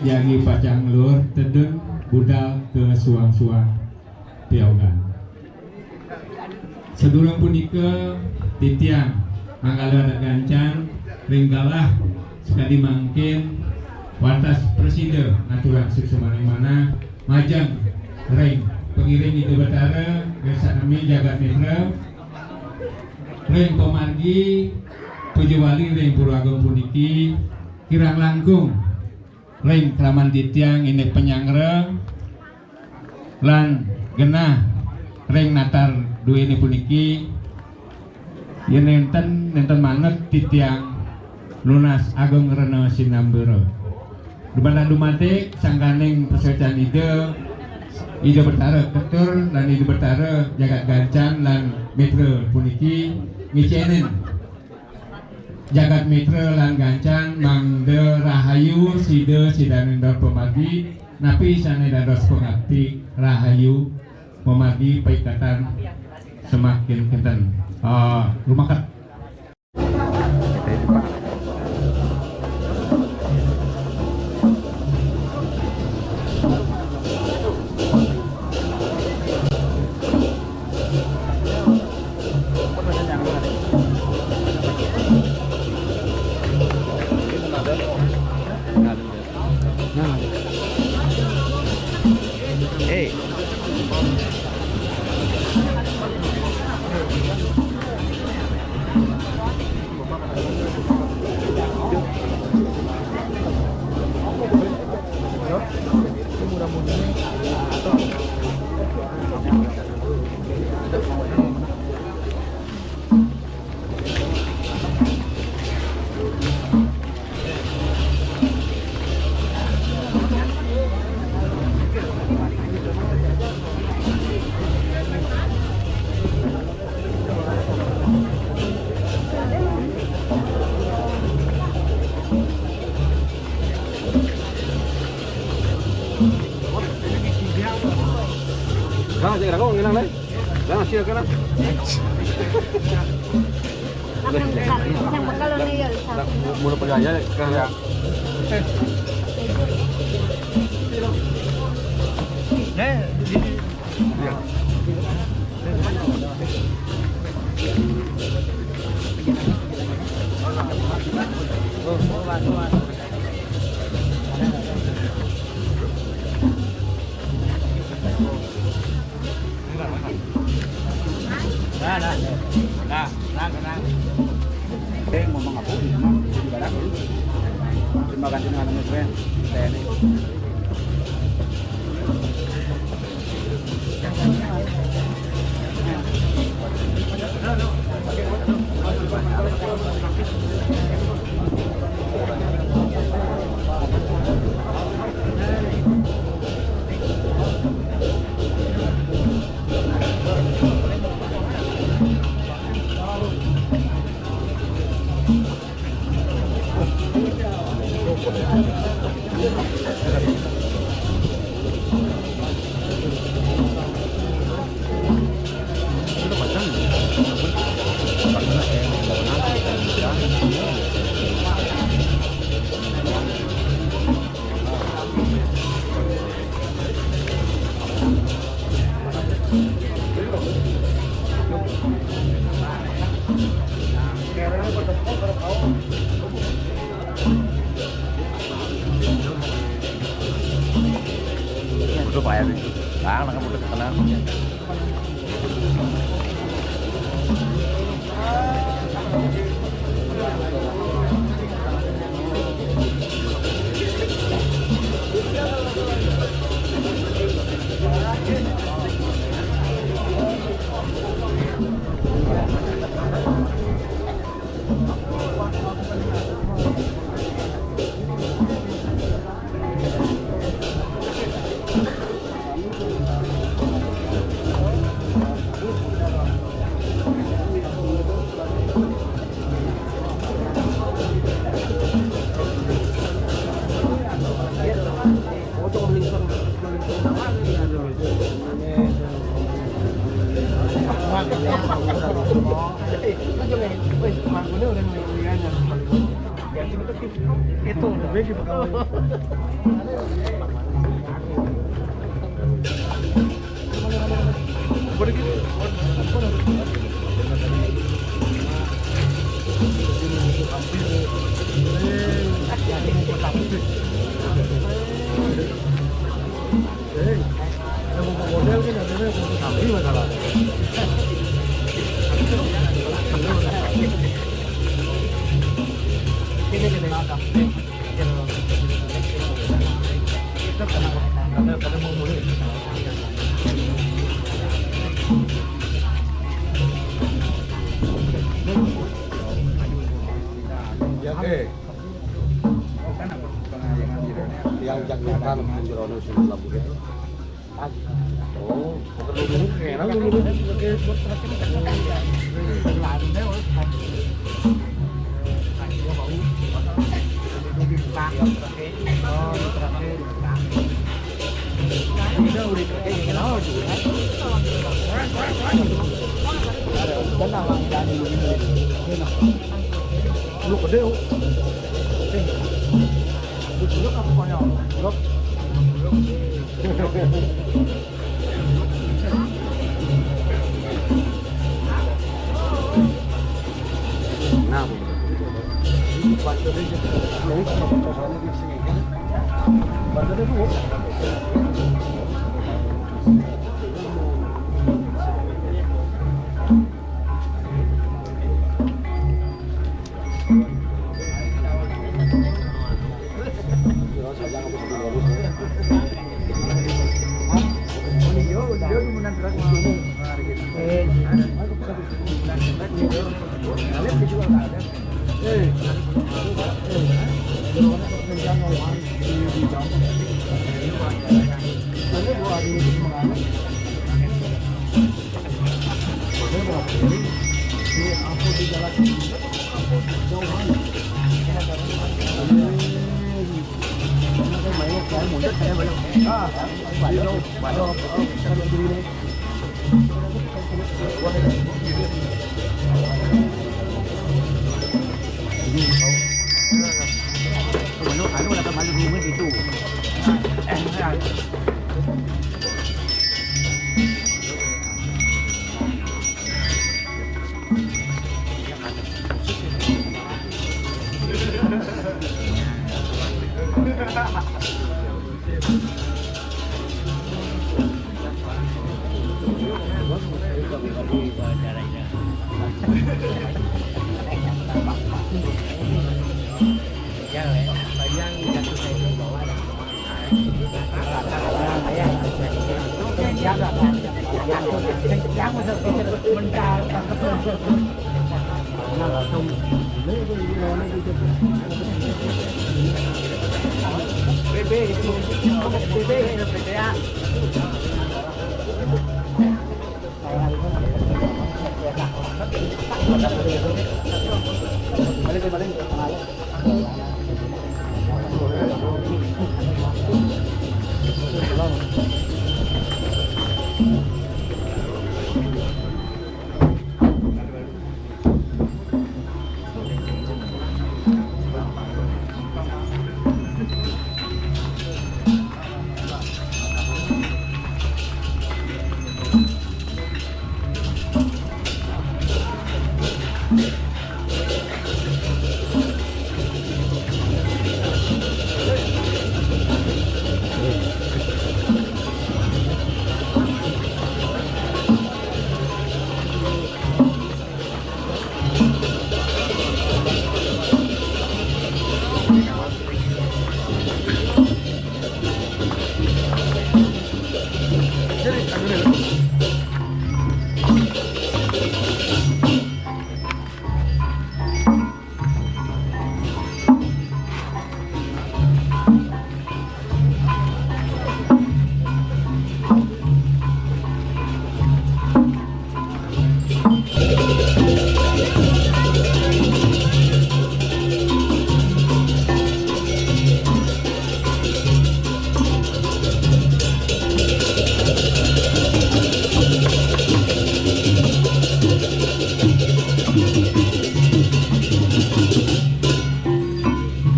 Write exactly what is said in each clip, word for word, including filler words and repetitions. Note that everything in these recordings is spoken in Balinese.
Jagi pacang luhur tedun budal ka suang-suang piogan. Sadurung punika, titiang manggala adat gancan ring galah sakadi mangkin, wantah prasida ngaturang suksmaning manah majeng ring pangiring Ida Batara, ring sakami jagat mitra, ring pamargi tujuh wali ring Pura Agung puniki, kirang langkung ring kraman titiang indik panyanggra lan genah ring natar duéné puniki, yén nénten, nénten manut titiang nunas agung rena sinambara. Dumadak dumadik sangkaning pasuécan Ida, Ida Betara Ketur lan Ida Betara Jagat Gancan lan Mitra puniki ngicénin jagat mitra lan gancan mangda rahayu sida sidaning dados pamargi, napi sané dados pangapti rahayu pamargi paiketan semakin kénten. Ah, rumaket. Nah, cek aku ngenang deh. Nah, siap kan? Yang bekal ni ya. Mula pergi aja kan ya. Nah, di Nah, nah. Nah, tenang, tenang. Eh, ngomong apa? Ngomong di barat. Terima kasih dengan teman-teman. Saya ini. Udah payah nih. Lang, lang, udah kenal. Itu. Ya, eh. Yang jagoan yang jerono sing lampu. Oh, bukan lu dulu, enak lu dulu. Lu gede, oh. Lu dulu apa konyol? Lu. Nah, Malu, anu lah, malu rumah gitu.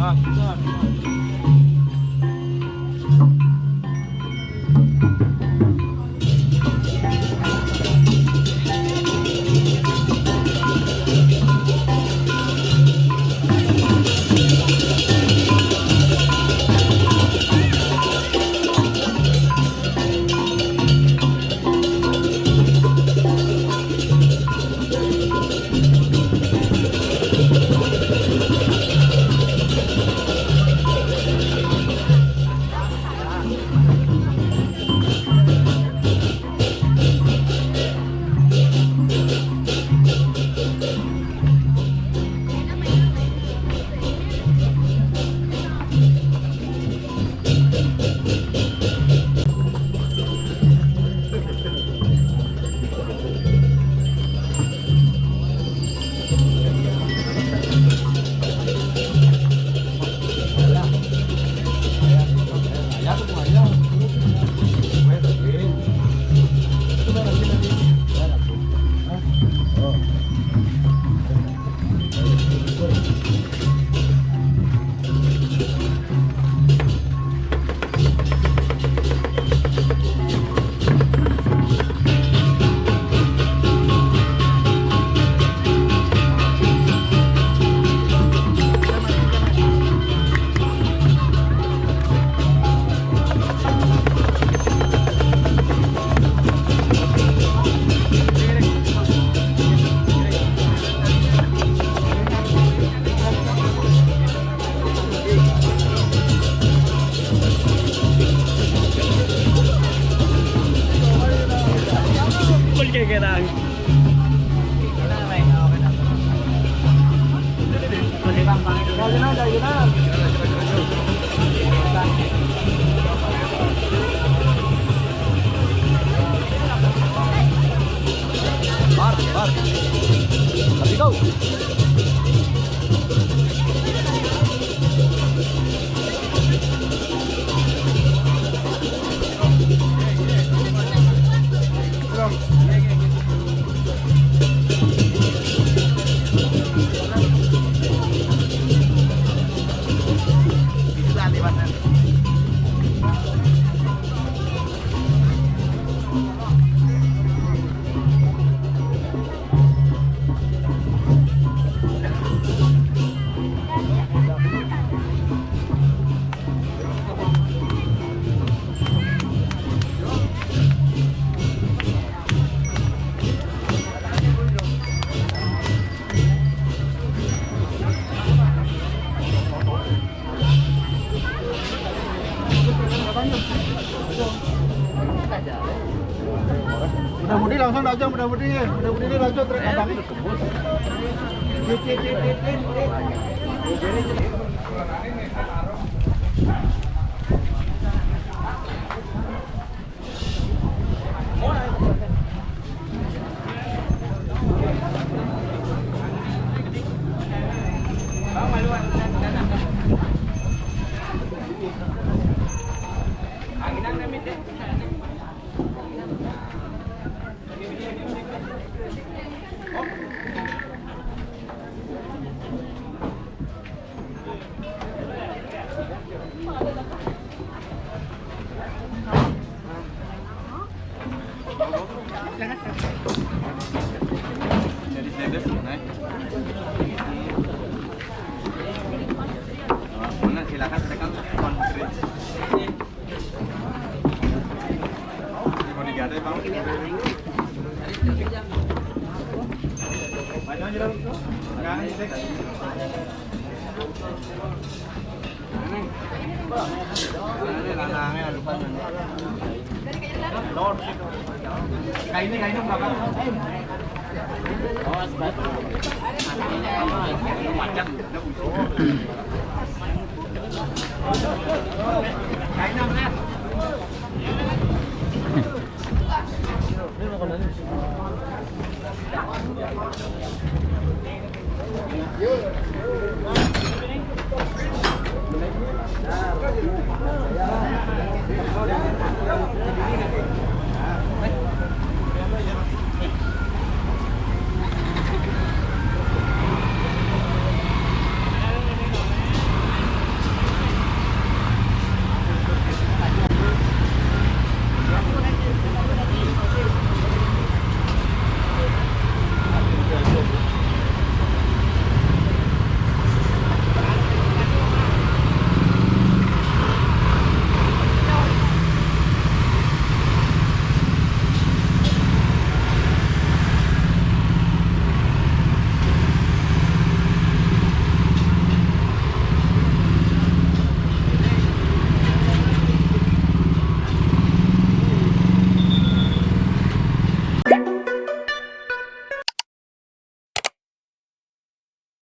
Pukul kayak gerang. Bar, bar. Tapi kau. Mudah-mudi langsung aja, mudah-mudi, mudah-mudi ini langsung trek abang. Jadi sendok, naik. Nah, silakan tekan konfirmasi. Mau digadai, Bang? Maju aja, Bang. Nah, ini, Bang. Ini lanangnya lupa. Kainnya, kainnya berapa? Oh, sebab. Macam.